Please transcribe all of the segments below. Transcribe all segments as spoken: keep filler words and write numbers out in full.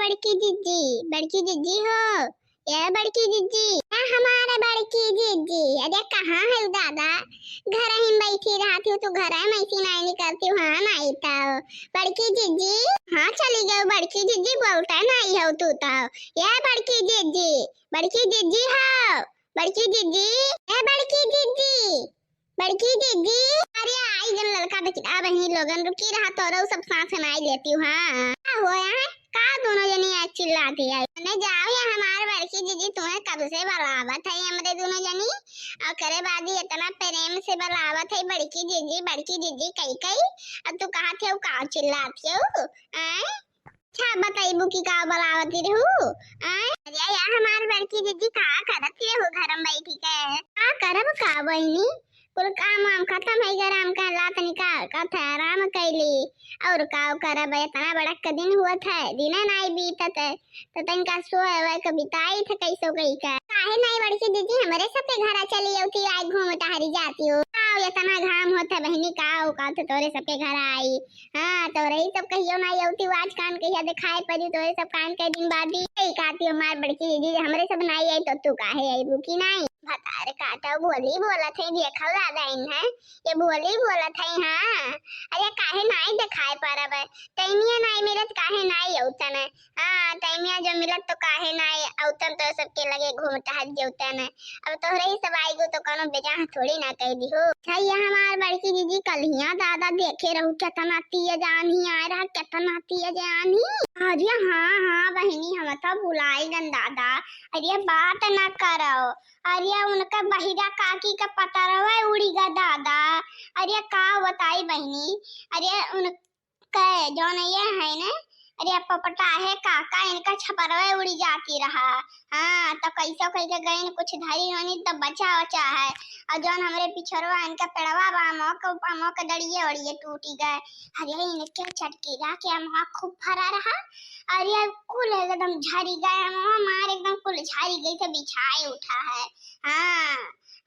बड़की जिज्जी, बड़की जिज्जी हो, ए बड़की जिज्जी, ए हमारे बड़की जिज्जी, अरे कहाँ है दादा? घर ही में बैठी रहत हो, तू घर में ऐसी नाई निकलती हो, हाँ नाई तो। बड़की जिज्जी, हाँ चली गई बड़की जिज्जी, बोलता नाई हो तू तो। ए बड़की जिज्जी, बड़की जिज्जी हो, बड़की जिज्जी, ए बड़की जिज्जी, बड़की जिज्जी। अरे आई गन लड़का बहिनी लोगन, रुकी रहा, तोरो सब साथ सुनाई लेती हूँ। हाँ का हुआ है? का दोनों जनी आज चिल्लाती है? नहीं जाओ या हमारे बड़की जिज्जी, तुम्हें कब से बलावत है हमरे दोनों जनी, और करे बाद ही इतना प्रेम से बलावत है बड़की जिज्जी, बड़की जिज्जी कई कई, अब तू कहा थे का चिल्लाती हो? आए? अच्छा बताइबू कि का बलावती रहू? आए? अरे या हमार बड़की जिज्जी का करत रहू घर में बैठी के? का करब का बहिनी? कुल काम वाम खत्म है गरम का लात निकाल का थे आराम कैली। और का करब, इतना बड़ा क दिन हुआ था, दिने नाई बीतत है, तो तनका सोए हुए के बिताई थे कैसो कही का। काहे नाई बड़की जिज्जी हमरे सबके घर चली अउती, आई घूम टहरी जाती हो। का इतना घाम होता बहिनी, का औकात तोरे सबके घर आई? हाँ, तोरे ही सब कहियो नाई अउती, आज कान कहिया दिखाए पड़ी, तोरे सब कान के दिन बाद भी यही कहती हो, मार बड़की दीदी, हमरे सब नाई आई तो तू काहे आई बुकी नाई? भतार काटा बोली बोलत है, देखल ज्यादा इन है, ये बोली बोलत है, हाँ। अरे काहे नाई दिखाए परब, तैनिया नाई मिलत, काहे नाई अउतन है? हाँ, तैनिया जो मिलत तो काहे नाई अउतन, तो सबके लगे घूम टहल जउतन है। अब तोहरे ही सब आइगो तो कोनो बेजाह थोड़ी ना कह दिहो। अच्छा, ये हमार बड़की दीदी कल्हिया दादा देखे रहू, केतना तेज आन्ही आए रहा, केतना तेज आन्ही। अरे हाँ, हाँ बहिनी, हम तो भुलाई गन दादा। अरे बात ना करो, अरे उनका बहिरा काकी का पतरवा उड़ी गा दादा। अरे का बताई बहिनी, अरे उन के जौन ये है ने, अरे पपटा है काका, इनका छपरवे उड़ी जाती रहा। हाँ, तो कैसो कह के गइन, कुछ धरी होनी तो बचा वचा है। और जौन हमरे पिछरवा इनका पेड़वा बा, अमवा के, अमवा के डड़िए उड़िए टूटी गए। अरे इनके चटकीला के अमवा खूब फरा रहा, अरे कुल एकदम झरी गए अमवा, मार एकदम कुल झरी गई से बिछाए उठा है। हाँ,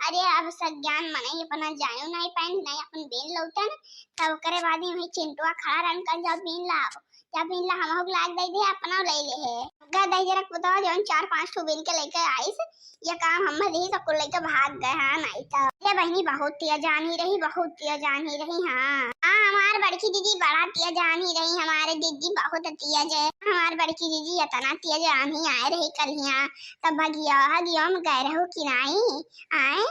अरे अब सज्ञान मनई अपना जायो नाई पाइन, नाई अपन बीन लौटन, तब ओकरे बाद ही वही चिंटुआ खड़ा रहन, कल जाओ बीन लाओ, जा बीन ला, हमहू के लाग दे दे, अपना ले ले है। गा दे जरा पुतवा जौन चार पांच ठो बीन के लेके आइस, ये काम हम दही सब कुल लेके भाग गए, हाँ नाई तो। ये बहिनी बहुत तेज आन्ही रही, बहुत तेज आन्ही रही, हाँ। हाँ, हमार बड़की दीदी बड़ा तेज आन्ही रही, हमारे दीदी बहुत तेज है। हमार बड़की दीदी इतना तेज आन्ही आए रही कल्हिया, तब भगिया, भगिया में गए रहू कि नाई? आए?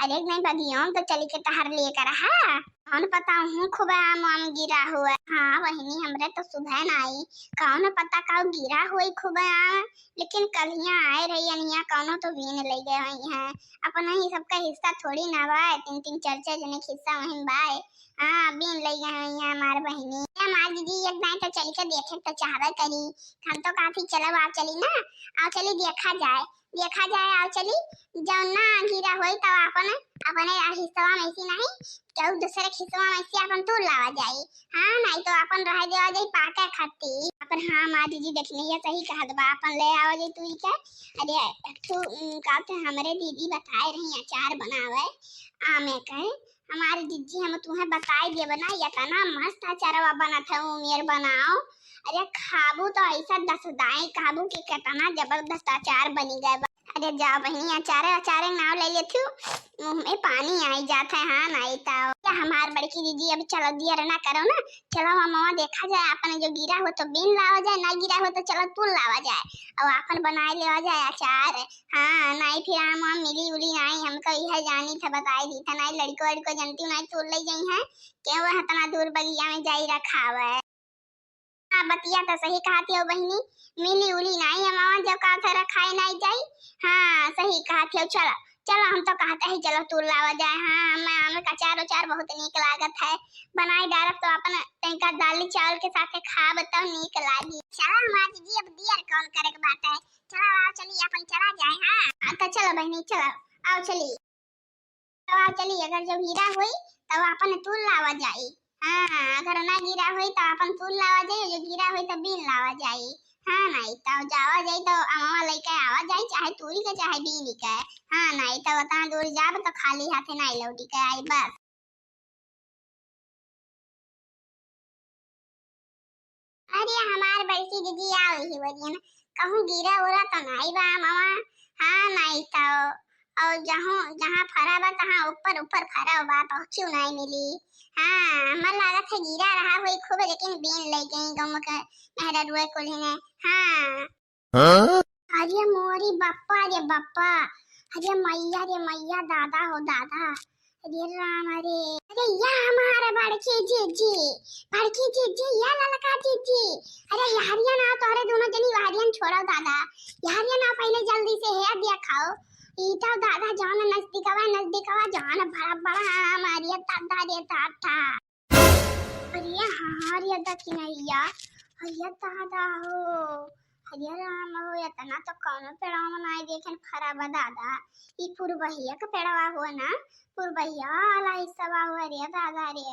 अरे नहीं, बगियों तो चली के टहर लिए कर रहा। कौन पता हूँ खूब आम वाम गिरा हुआ। हाँ बहिनी, हमरे तो सुबह ना आई, कौन पता का गिरा हुई खूब आम। लेकिन कल्हिया आए रही अनिया, कौनो तो बीन ले गए हुई हैं। अपना ही सबका हिस्सा थोड़ी ना बा, तीन तीन चार चार जने के हिस्सा वहीं बाए। हाँ, बीन ले गए हुई हैं हमार बहिनी। हमार दीदी एक दाई तो चल के देखे तो चाहबे करी, हम तो काफी चलब, आओ चली ना, आओ चली देखा जाए। देखा जाए, आओ चली, जौन ना गिरा होई तब आपन, अपने हिस्सवा में से नहीं, केहू दूसरे के हिस्सवा में से आपन तूर लावा जाई। हाँ, नहीं तो आपन रह देवा जाई पाके खत्ती। आपन, हाँ, माँ दीदी देखनी है, सही कहत बा, आपन ले आवा जाई तूर के। अरे, एक ठो, उम, का तो हमरे दीदी बताए रही अचार बनावे, आमे के। हमारे दीदी, हम तुम्हें बताए देबे ना, इतना मस्त अचारवा बनत है, उमेर बनाओ। अरे खाबू तो ऐसा दस दाई खाबू कि कितना जबरदस्त अचार बनी गए बा। अरे जा बहिनी, अचारे अचारे नाव ले लेती हूँ, मुँह में पानी आई जात है। हाँ, नहीं तो क्या हमार बड़की दीदी, अब चलो दियर ना करो ना, चलो अमवा देखा जाए, आपन जो गिरा हो तो बीन लावा जाए, ना गिरा हो तो चलो तूर लावा जाए, और आपन बनाए लेवा जाए अचार। हाँ, नहीं फिर आम वाम मिली उली नहीं, हमको यह जानी था, बताई दी था, नहीं लड़को वड़को जनती नहीं तूर ले जाई है, क्यों वह इतना दूर बगिया में जाई रखावे। हाँ, बतिया तो सही कहत हो बहिनी, मिली उली नाई अमवा जो का था रखाए नाई जाई। हाँ, सही कहत हो। चला, चला, हम तो कहते ही चलो तूर लावा जाए। हाँ, मैं आम का अचार उचार बहुत नीक लागत है, बनाई डालब तो अपन तनिका दाली चावल के साथे खाब तो नीक लागी। चला हमार दीदी, अब दियर कौन करे के बात है, चला आओ चली अपन चला जाए। हाँ, हाँ, तो चलो बहिनी, चलो, आओ चली। तो आ चली, अगर जब गिरा होई, तब आपन तूर लावा जाई। हाँ, अगर ना गिरा होई, तब आपन तूर लावा जाई, जो गिरा होई, तब बीन लावा जाई। हाँ, नहीं तो जावा जाई, तो अमवा लेके आवा जाई, चाहे तूरी के, चाहे बीनी के। हाँ, नहीं तो उतना दूर जाब, तो खाली हाथे नहीं लौटी के आई, बस। अरे हमार बड़की दीदी आओ ही बोलिए ना, कहूँ गिरा उरा तो नाई बा अमवा? हाँ नाई तो, और जहाँ जहाँ फरा बा तहाँ ऊपर ऊपर फरा बा, पहुँचू नाई मिली। हाँ, हमार लागत है गिरा रहा होई खूब, लेकिन बीन ले गई गाँव के मेहरा रुए कुल्ही ने। हाँ। हाँ? अरे मोरी बप्पा रे बप्पा, अरे मैया रे मैया, दादा हो दादा, अरे राम रे। अरे या हमार बड़की जीजी, बड़की जीजी, या ललका जीजी, अरे यहरिया ना तोहरे दोनों जनी यहरियन छोड़ो दादा, यहरिया ना पहले जल्दी से है दिया खाओ। ई तो दादा जान नजदीकवा नजदीकवा जान बड़ा बड़ा हमारे दादा रे दादा। अरे हाँ रे दखिनैया, अरे दादा हो, अरे राम हो, इतना तो कौनो पेड़वा नाई देखेन फरा बा दादा। ई पुरबहिया के पेड़वा हो ना, पुरबहिया वाला हिस्सा हो। अरे दादा रे,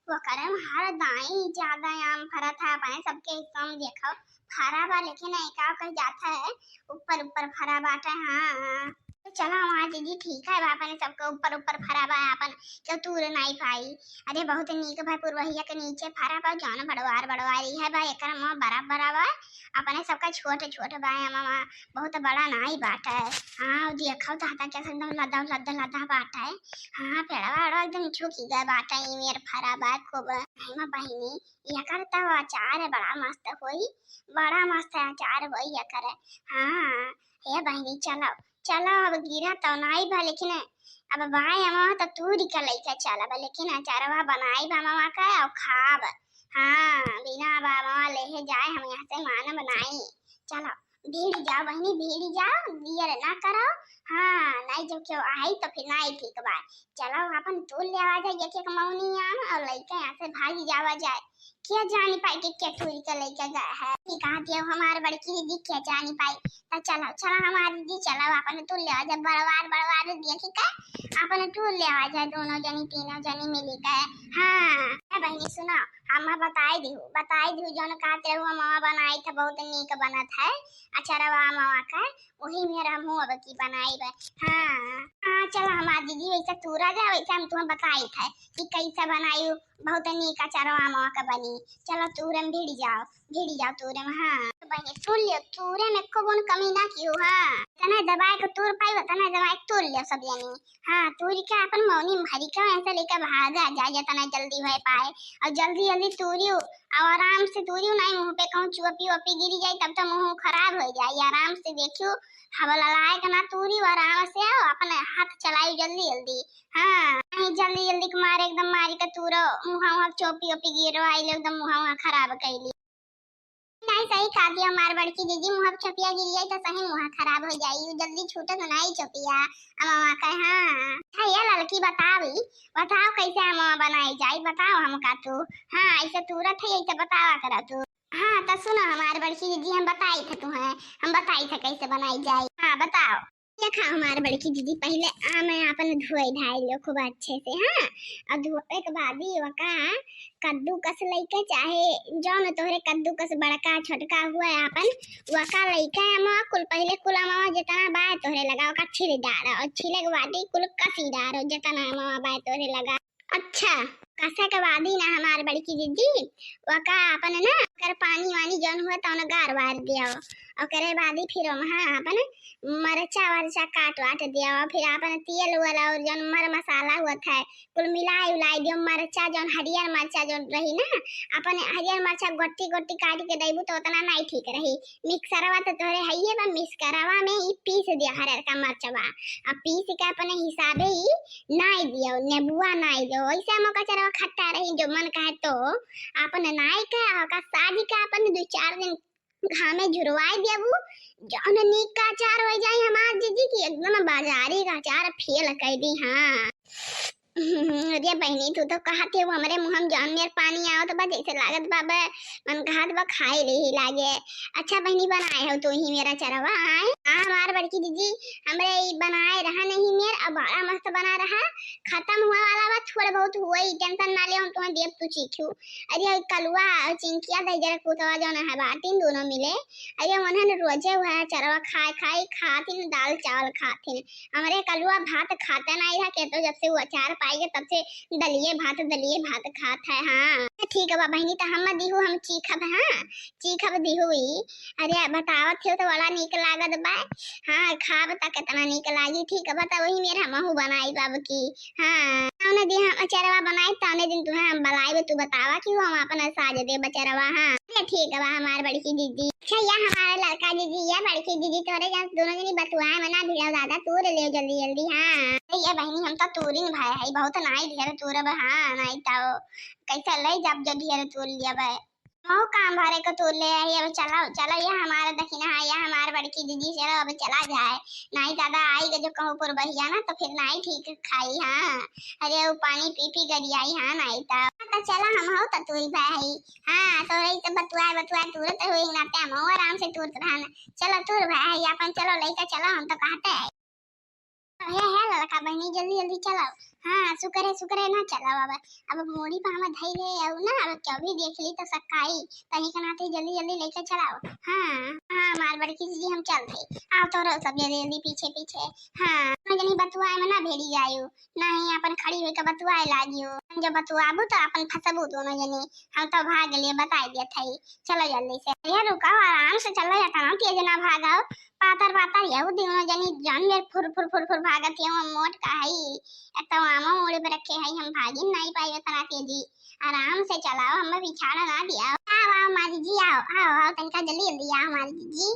ओकरे में हर दाई ज्यादा आम फरत है, अपने सबके हिस्सा में देखो फरा बा, लेकिन एका कह जाता है ऊपर ऊपर फरा बाटे। हाँ, तो चला वहाँ दीदी ठीक है बा, अपने सबके ऊपर ऊपर फरा बा, अपन क्यों तूर नाई पाई। अरे बहुत नीक बा, पुरबहिया के नीचे फरा बा, जौन बड़वार बड़वारी है बा, एकर मुँह बड़ा बड़ा बा, अपने सबका छोट छोट बा, अमवा बहुत बड़ा नाई बाटे। हाँ, देखो तो हता क्या एकदम लदा लदा लदा बाटे। हाँ, पेड़वा वेड़वा एकदम झुकी गए बाटे, ई मेर फरा बा खूब। नहीं मा बहिनी, एकर तो अचार बड़ा मस्त होई, बड़ा मस्त अचार होई एकर। हाँ, हे बहिनी, चलो, चलो, अब गिरा तो नाई बा, लेकिन अब बाय अमवा तो तूरी के लइके चलब, लेकिन अचारवा बनाई बा अमवा का और खाब। हाँ, बिना अब अमवा लेहे जाए हम यहाँ से मानब नाई। चलो, भीड़ जाओ बहिनी, भीड़ जाओ, दियर ना करो। हाँ, नाई जब क्यों आई तो फिर नाई ठीक बा। चलो, अपन तूर ले आवा जाए एक एक मौनी आम और लइके यहाँ से भागी जावा जाए। के जानी पाई कि के तूरी के लइके गए है। ई कहा दियो हमार बड़की दीदी, के जानी पाई। तो चलो, चलो हमार दीदी, चलो अपन तूर ले आवा जाए, बड़वार बड़वार देखी के अपन तूर ले आवा जाए, दोनों जनी तीनों जनी मिली के। हाँ, ए बहिनी सुनो, हम बताई दिहू, बताई दिहू, जौन कहत रहू हम बनाई थे, बहुत नीक बनत है अचारवा अमवा का, वही में हमहू अब की बनाई बा। हाँ, हाँ, चलो हमार दीदी, वैसे तूरा जा, वैसे हम तुम्हें बताई थे कि कैसे बनाई, बहुत नीक अचारवा अमवा का बनी। चलो तूरे में भिड़ जाओ, भिड़ जाओ तूरे में। हाँ, तो बहिनी तूर लियो, तूरे में एको बून कमी ना कियो। हाँ, तने दबाए के तूर पाई, तने दबाए के तूर लियो सब जनी। हाँ, तूरी के अपन मौनी भरी के ऐसे लेके भागा जाए, जितना जल्दी हो पाए। और जल्दी जल्दी तूरी और आराम से तूरी, नहीं मुँह पे कहूँ चोपी वोपी गिरी जाए, तब तो मुँह खराब हो जाए। आराम से देखियो, हवा ललाए के ना तूरी, आराम से आओ, अपन हाथ चलाई जल्दी जल्दी। हाँ, नहीं जल्दी जल्दी के मारे एकदम मारी के तूरो, मुँह वहाँ चोपी वोपी गिरो आइले, एकदम मुँह वहाँ खराब कैली। नहीं, सही कहा दिया हमार बड़की दीदी, मुँह पे चोपिया गिर जाई तो सही मुँह खराब हो जाई, जल्दी छूटत नहीं चोपिया। अमवा कहे, हाँ। अच्छा, ये ललकी बतावी, बताओ कैसे अमवा बनाई जाई, बताओ हमका तू। हाँ, ऐसे तूरत है, ऐसे बतावा करा तू। हाँ, तो सुनो हमार बड़की दीदी, हम बताई थे तुम्हें, हम बताई थे कैसे बनाई जाई। हाँ, बताओ। देखा हमार बड़की दीदी, पहले आम अपन धोए धाए लो खूब अच्छे से, हाँ। और धोए के बाद ही ओका कद्दूकस लइके, चाहे जौन तोहरे कद्दूकस बड़का छोटका हुआ अपन, ओका लइके अमवा कुल पहले कुल अमवा जितना बाय तोहरे लगा, ओका छील डारो और छीले के बाद ही कुल कसी डारो जितना अमवा बाय तोहरे लगा। अच्छा, कसे के बाद ही ना हमार बड़की दीदी, ओका अपन ना, ओकर पानी वानी जौन हुआ तौन गार वार दियो। ओकरे बाद ही फिर वहाँ अपन मरचा वरचा काट वाट दियो, फिर अपन तेल वेल और जौन मर मसाला हुआ था, कुल मिलाई उलाई दियो। मरचा जौन हरियर मरचा जौन रही ना, अपन हरियर मरचा गोटी गोटी काट के देबू तो उतना नहीं ठीक रही। मिक्सरवा तो तोहरे हइये बा, मिक्सरवा में ही पीस दियो हरियर का मरचवा, आ पीस के अपने हिसाबे ही नाई दियो, नेबुआ नाई दियो, वैसे हम ओका अचारवा खट्टा रही, जो मन कहे तो अपन नाई के, ओका साजी के अपन दो चार दिन घामे झुरवाई देबू, जौन नीक का अचार हो जाई हमार जीजी की एकदम बाजारी का अचार फेल कर दी। हाँ। अरे बहिनी, तू तो कहत है, वो हमरे मुँह में जौन मेर पानी आवत बा, जैसे लागत बा, बे, मन कहत बा खाए ले ही लागे। अच्छा बहिनी, बनाए हो तू ही मेर अचारवा, आए? हाँ, हमार बड़की दीदी, हमरे ई बनाए रहा नहीं मेर, अब बड़ा मस्त बना रहा, खत्म हुआ वाला बा, थोड़ा बहुत हुआ ही, टेंशन ना ले, हम तुम्हें देब, तू चीखू। अरे, ई कलुआ और चिंकिया दई जरा कुतवा जौन है बाटिन दोनों मिले। अरे, उन्हन रोजे हुआ है चरवा खाए खाए, खातिन दाल चावल खातिन। हमरे कलुआ भात खाते नहीं रहा, के तो जब से वो अचार आइगे तब से दलिए भात, दलिए भात खात है। हाँ ठीक बा बहिनी, त हम दिहू, हम चीखब, हाँ चीखब दिहू ई। अरे बतावत हो तो बड़ा नीक लागत बा। हाँ खाब त कितना नीक लागी। ठीक बा, त वही मेर हमहू बनाई बाब की। हाँ तौने दिन हम अचरवा बनाई, तौने दिन तुहे हम बलाइब, तू बतावा कि हम अपन साज दे बचरवा। हाँ अरे ठीक बा हमार बड़की दीदी। अच्छा या हमारे लड़का दीदी, या बड़की दीदी, तोरे जान दोनों जनी बतुआए मना भिड़ाओ दादा, तूर ले जल्दी जल्दी। हाँ अरे ये बहिनी, हम तो तूरिन भाई है, बहुत नाई ढेर तूरब। हाँ नाई तो कैसे ले जब जो ढेर तूर लिया भाई। मऊ काम भरे को तूर ले आई। अब चलो चलो, या हमार दखिना है, या हमार बड़की दीदी, चलो अब चला जाए। नाई दादा आई के जो कहूँ पुरबहिया ना तो फिर नाई ठीक खाई। हाँ अरे वो पानी पी पी गरियाई। हाँ नाई तो, हाँ, तो चलो हम हो तो तूरी भाई। हाँ तोरे तो बतुआए बतुआए तूरत हुई नाते हम आराम से तूरत रहना। चलो तूर भाई अपन, चलो लेके चलो, हम तो कहते हैं। हे हे लड़का बहिनी, जल्दी जल्दी चलो। हाँ सुकरे सुकरे ना चलो अब। अब मूड़ी पे हम धई ले आऊ ना, अब क्यों भी देख ली तो सक्काई। तही के नाते जल्दी जल्दी लेके चलाओ। हाँ हाँ हमार बड़की दीदी, हम चल थे। आओ तोरो सब जल्दी जल्दी पीछे पीछे। हाँ दोनों जनी बतुआए में ना भेड़ी जायू, नहीं अपन खड़ी होई के बतुआए लागियो। हम जब बतुआबू तो अपन फंसबू दोनों जनी। हम तो भाग लिए, बताई दिया था। चलो जल्दी से। ये रुको, आराम से चलो, इतना तेज ना भागो। पातर पातर यहू दोनों जनी जान मेर फुर फुर फुर फुर भागत है, हम मोट का हई। एक तो आमो ओढ़े पे रखे हई, हम भागी नहीं पाई उतना तेजी। आराम से चलाओ, हम पिछाड़ा ना दिया। आओ आओ मारी जी, आओ आओ आओ, तनिका जल्दी जल्दी आओ मारी जी।